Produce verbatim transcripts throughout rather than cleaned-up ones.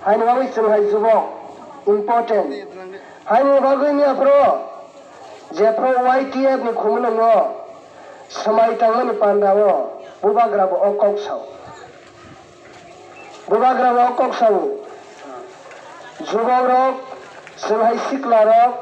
Haini bagwi chwng hai jubok important. Haini bagwi ni aphro jephru Y T F ni khumulwngo swmai tangmani pandao bubagra bo o kok sao. Bubagra bo o kok sao. Jubok rok, chwng hai sikla rok,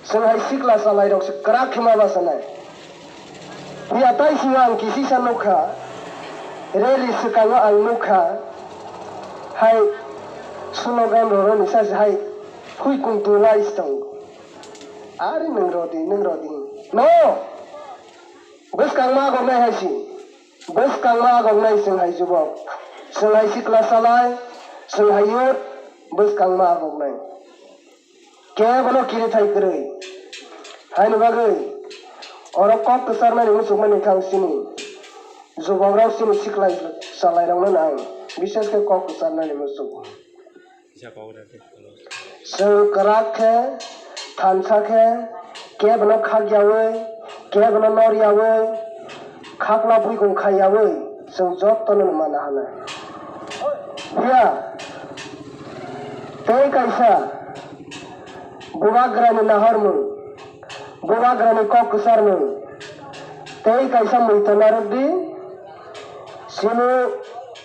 chwng hai sikla chalai rok se kwrak khe ma bachanai. Phiya tai sino ang kisisa nukha, rally swkango ang nukha, hai slogan roroni sasi hai hui kung tu wai stong. Ari nung rodi, nung rodi. No! Bwskang ma goknai hai si. Bwskang ma goknai chwng hai jubok. Chwng hai sikla chalai, chwng hai youth, bwskang ma goknai. Kebono kiri thai kwrwi. Haini bagwi oro kok kwcharnani muchukmani khe ang chini jubokrok chini sikla chalairokno ang bishes khe kok kwcharnani muchuk. Chwng kwrak khe, thansa khe, kebono khakyaui, kebono noryaui, khakla buikung khaiyaui, chwng jotono mana hana. Phiya, tei kaisa bubagrani nahormung, bubagrani kok kwcharmung, tei kaisa muitu narwkdi, chini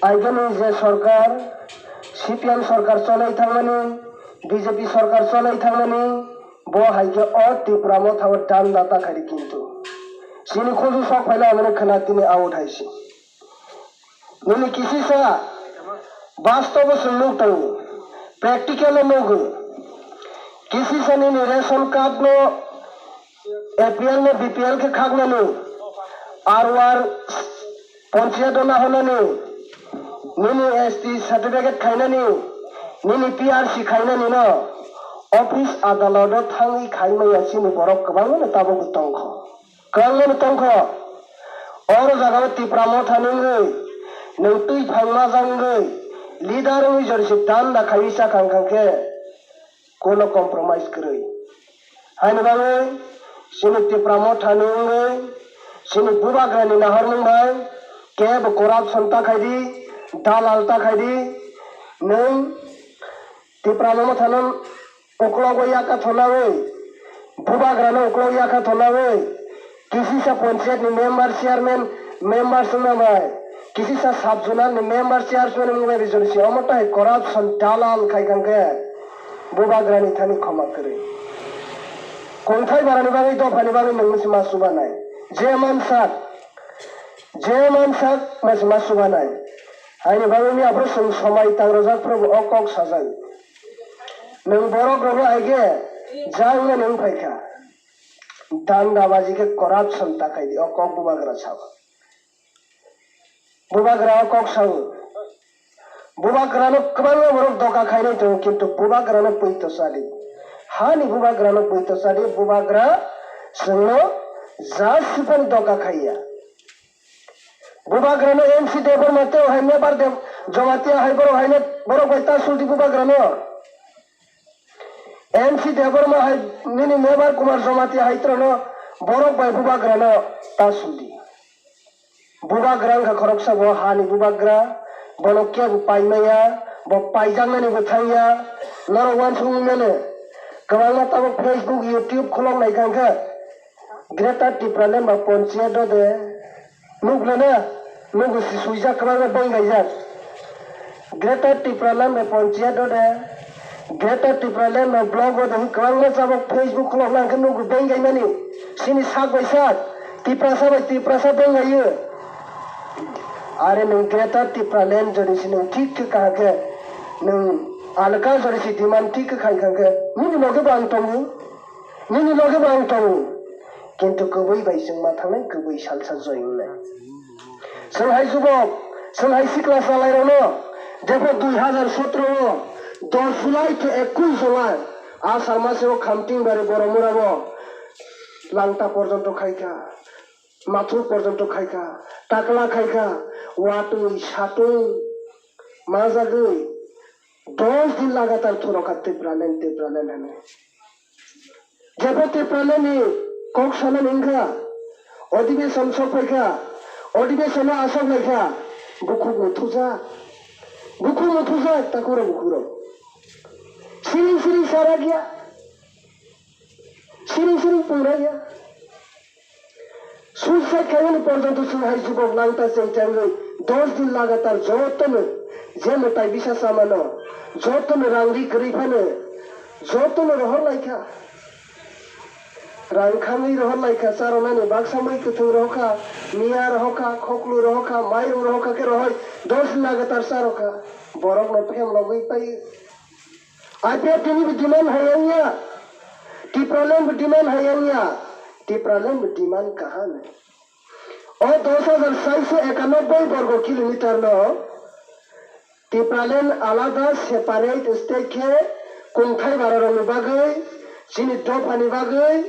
agini je sorkar, C P M sorkar cholai thangmani, B J P sorkar cholai thangmani, bo hai khe o Tipra Motha o danda ta khaidi kintu. Chini khuju sok phaila amani khwna tini out hai se. Nini kisisa bastobo chwng nuk tongo, practical o nugo. Kisisa nini ration card no, A P L no B P L khe khaknani, R O R Panchayat o nahornani, nini S T certificate khainani, nini P R C khainani no office adalot o thangwi khai maya chini borok kwbangma no tabuk tongkho. Kwbangma no tongkho. Oro jaga o Tipra Motha ni wngwi, nwng twi phang majak wngwi, leader wngwi jori se danda khaiwi chakha wngkha khe, Kuno compromise kwrwi. Haini bagwi chini Tipra Motha ni wngwi chini bubagra ni nahormung bai kebo corruption ta khaidi, dalal ta khaidi, nwng Tipra Motha no uklok o yakha thonnawi, bubagra no uklok yakha thonnawi, kisisa panchayat ni member, chairman, members wngma bai, kisisa sub zonal ni member, chairman wngma bai rijoni si omo tai corruption dalal khai kang khe bubagra ni thani khoma kwrwi. Kongthai bara ni bagwi, dopha ni bagwi nwng masi ma chubanai. Je mansak, je mansak masi ma chubanai. Haini bagwi ni aphuru chwng somai tang rwjak phuru bo o kok sajak. Nwng borok rokno hai khe jang nani wng phai kha. Danda baji khe corruption ta khai di, o kok bubagra sabo. Bubagra o kok sao. Bubagra no kwbangma borok doka khainai tongo, kintu bubagra no poito cha di. Hani bubagra no poito cha di, bubagra chwngno ja sipani doka khaiya. Bubagra no M C Debbarma tei o hai Mebar Deb-, Jamatia hai borok hai no borok bai ta sul di bubagra no. M C Debbarma hai nini Mebar Kumar Jamatia hai trono borok bai bubagra no ta sul di. Bubagra wngkha khoroksa bo hani bubagra, bono kebo paimaya, bo paijaknani bo thangya, norok uansukmani kwbangma tabuk Facebook, YouTube khulok nai kha wngkha. Greater Tipraland ba Panchayat o de nuglana, nugo si suijak kwbangma beng laijak. Greater Tipraland ba Panchayat o de, Greater Tipraland ba block o de kwbangma jabok Facebook khulok lang khe nugo beng gaimani. Sini sak bai sak, Tiprasa bai Tiprasa beng gaiyo. Are nwng Greater Tipraland jodi si nwng thik khe kaham khe, nwng alka jodi si demand thik khe khai kha khe, nini loge bo ang tongo. Nini loge bo ang tongo, kintu kwbwi bai chwng ma thangnai, kwbwi salsa joi wngnai. Chwng hai jubok, chwng hai sikla chalairokno, jepho dui hazar sotro o dos July to ekush July, a salmaseo Khamtingbari Boromurabo langta porjonto khaikha, mathur porjonto khaikha, takla khaikha, watwi satwi majagwi dos din lagatar thurokha Tipraland, Tipraland hwnwi. Jepho Tipraland ni kok sanani wngkha, odhibeson sok phaikha, odhibeson o asok laikha, bukhuk muthujak, bukhuk muthujak, takhurok bukhurok. Siring siring sarakya. Siring siring pungraya. Suicide khaimani porjonto chwng hai jubok langta chengchengwi dos din lagatar jotono je mwtai bisa chamano, jotono rang ri kwrwi phano, jotono rohor laikha. Rang khangwi rohor laikha, charonani baksa mui kwthwng rohokha, miya rohokha, khoklu rohokha, mairung rohokha khe rohoi dos din lagatar charokha. Borokno phemlogwi pai. I P F T ni bo demand hai wngya, Tipraland bo demand hai wngya, Tipraland bo demand kaham. O dos hajar saiso ekanoboi borgo kilometer no Tipraland alada separate state khe kungthai bararokni bagwi, chini dophani bagwi,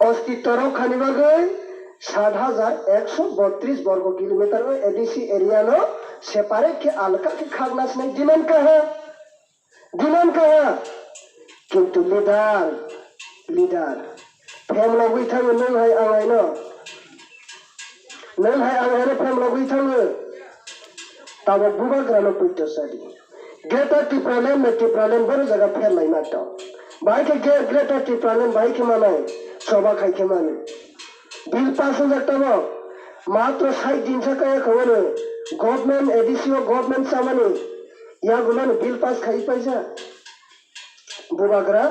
ostitto rokhani bagwi sat hajar ekso botris borgo kilometer o A D C area no separate khe alka khe khakna sinai demand kaha. Demand kaha, kintu leader, leader, phemlogwi thango nwng hai ang haino, nwng hai ang haino phemlogwi thango. Tabok bubagrano poito sadi. Greater Tipraland bai Tipraland boro jaga pher laima tong. Bahai khe Gre-, Greater Tipraland bahai khe manai, choba khai khe mani. Bill pass wngjak tabok, matro sait din sa kaya khawano government A D C o government chamani. Yagulono bill pass khai paijak. Bubagra,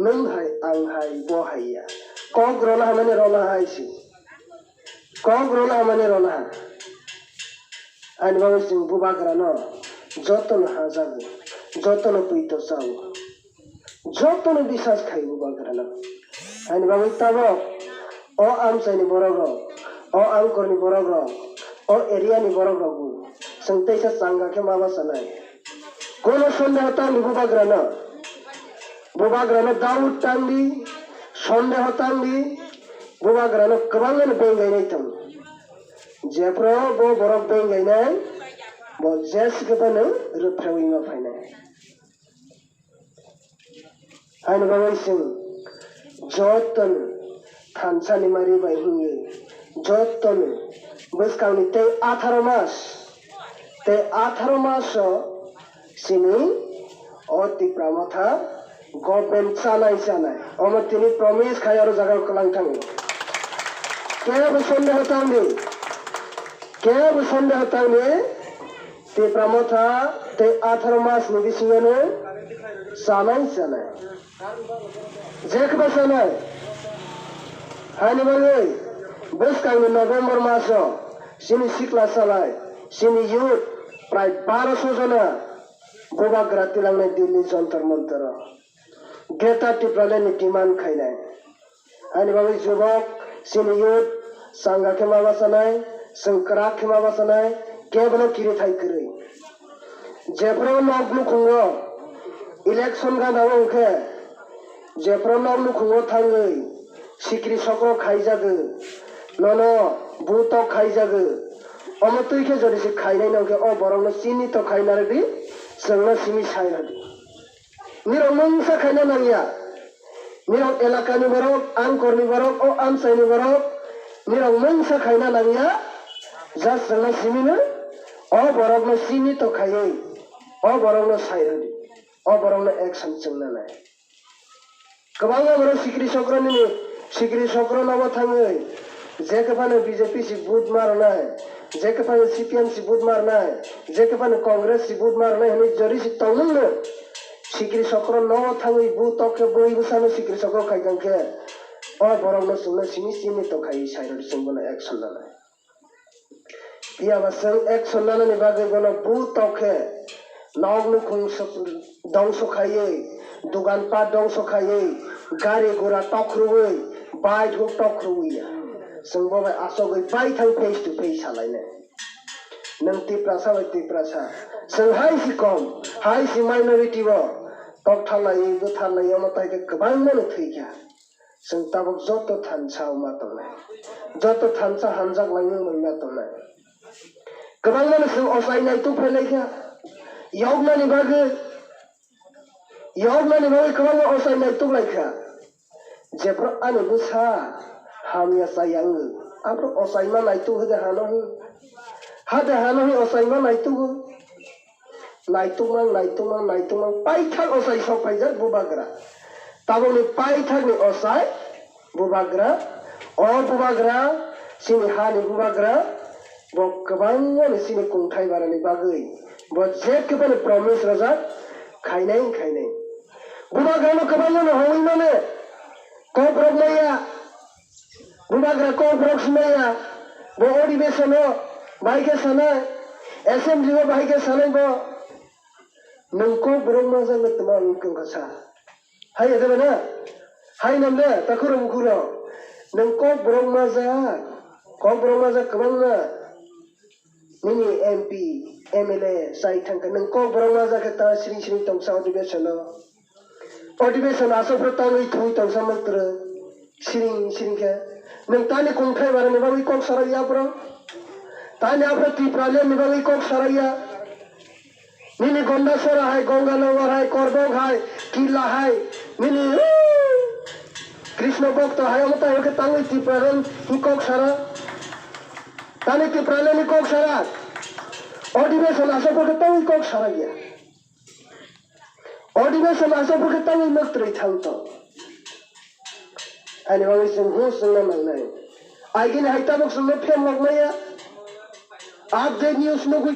nwng hai, ang hai, bo hai ya. Kok rwna hamani rwna hai si. Kok rwna hamani rwna ha. Ani bagwi chwng bubagrano jotono hajago, jotono poito chao. Jotono bisas khai bubagrano. Ani bagwi tabok o amchaini borok rok, o angkorni borok rok, o area ni borok rok bo chwng teisa changa khe ma bachanai. Kono sondeho tangdi bubagrano. Bubagrano doubt tangdi, sondeho tangdi, bubagrano kwbangmano benggainai tongo. Jephru bo borok benggainai, bo jesi khe phano rwphreui ma phainai. Haino bagwi chwng jotono thansa ni mari bai hwnwi jotono bwskangni tei atharo mas, tei atharo maso chini o Tipra Motha government chanai chanai omo tini promise khai oro jaga kwlang thango. Kebo sondeho tangdi, kebo sondeho tangdi. Tipra Motha tei atharo mas ni bisingo no chanai chanai. Jekba chanai. Haini bagwi bwskangni November maso chini sikla salai, chini youth prai baroso jona bubagra tilangnai Delhi Jantar Mantar o. Greater Tipraland ni demand khainai. Ani bagwi jubok, chini youth, changa khe ma bachanai, chwng kwrak khe ma bachanai, kebono kirithai kwrwi. Jephru nok nukhungo election gana o hwnkhe, jephru nok nukhungo thangwi sikri sokro khaijago, nono butok khaijago, omo twi khe jodi se khainai no hwnkhe o borokno chini to khaina rwdi, chwngno simi sai rwdi. Nirok mungsa khaina nangya. Nirok elakani borok, angkorni borok, o amchaini borok, nirok mungsa khaina nangya. Just chwngno simino, o borokno simi to khaiwi, o borokno sai rwdi, o borokno action chwngna nai. Kwbangma borok sikri sokro nini, sikri sokro nobo thangwi, je khe phano B J P si vote ma rwnai, je khe phano C P M si vote ma rwnai, je khe phano Congress si vote ma rwnai hwnwi jori si tongmungno. Sikri sokro nobo thangwi bu tok khe bui bwsano sikri sokro khai kang khe, o borokno chwngno simi simi to khai sai rwdi chwng bono action nanai. Phiya ba chwng action nanani bagwi bono bu tok khe nok nukhung dongso khaiwi, dugan pat dongso khaiwi, gari gura tokhruwi, bike huk tokhruwi ya. Chwng bo bai achogwi baithang face to face salainai. Nwng Tiprasa bai Tiprasa. Chwng hai si kom, hai si minority o toktharlaiwi, bwtharlaiwi omo tai khe kwbangmano thwikha. Chwng tabuk joto thansa wngma tongnai, joto thansa hamjak langwi wngma tongnai. Kwbangmano chwng ochai naituk phailaikha, yoknani bagwi, yoknani bagwi kwbangma ochai naituk laikha. Jephru ani bwsa hamya chaya wngwi, aphru ochaima naituk hwnkhe hano hwn, hade hano hwn ochaima naitugo. Naitukmang, naitukmang, naitukmang, paithak ochai sok phaijak bubagra. Tabukni paithakni ochai bubagra. O bubagra, chini hani bubagra, bo kwbangmani chini kungthai barani bagwi bo je kwbani promise rwjak, khainai, khainai. Bubagrano kwbangmano hongwi mano, kokrok maya, bubagra kokrok si maya, bo odibeshono bahai khe sanai, assembly o bahai khe sanai bo. Nwng kok borok majak le tma wng kha sa. Hai ede bana? Hai nam de, takhuro mukhuro. Nwng kok borok majak, kok borok majak kwbangma. Nini M P, M L A sai thangkha, nwng kok borok majak khe ta siring siring tongsa odibeshono. Odibeshono aswk phuru tangwi thwi tongsa mwtrwng. Siring siring khe. Nwng tani kungthai barani bagwi kok sarai ya phuru? Tani aphuru Tipraland ni bagwi kok sarai ya? Nini Gondasora hai, Ganganagar hai, Korbok hai, Killa hai, nini Krishna Bhakta hai, omo tai khe tangwi Tipraland ni kok sara. Tani Tipraland ni kok sara. Odibeshono aswk phuru khe tangwi kok sarai ya. Odibeshono aswk phuru khe tangwi mwtrwi thang tong. Ani bagwi chwng hwn swngna nangnai. Agini hai tabuk chwngno phem lok maya. Update news nugwi.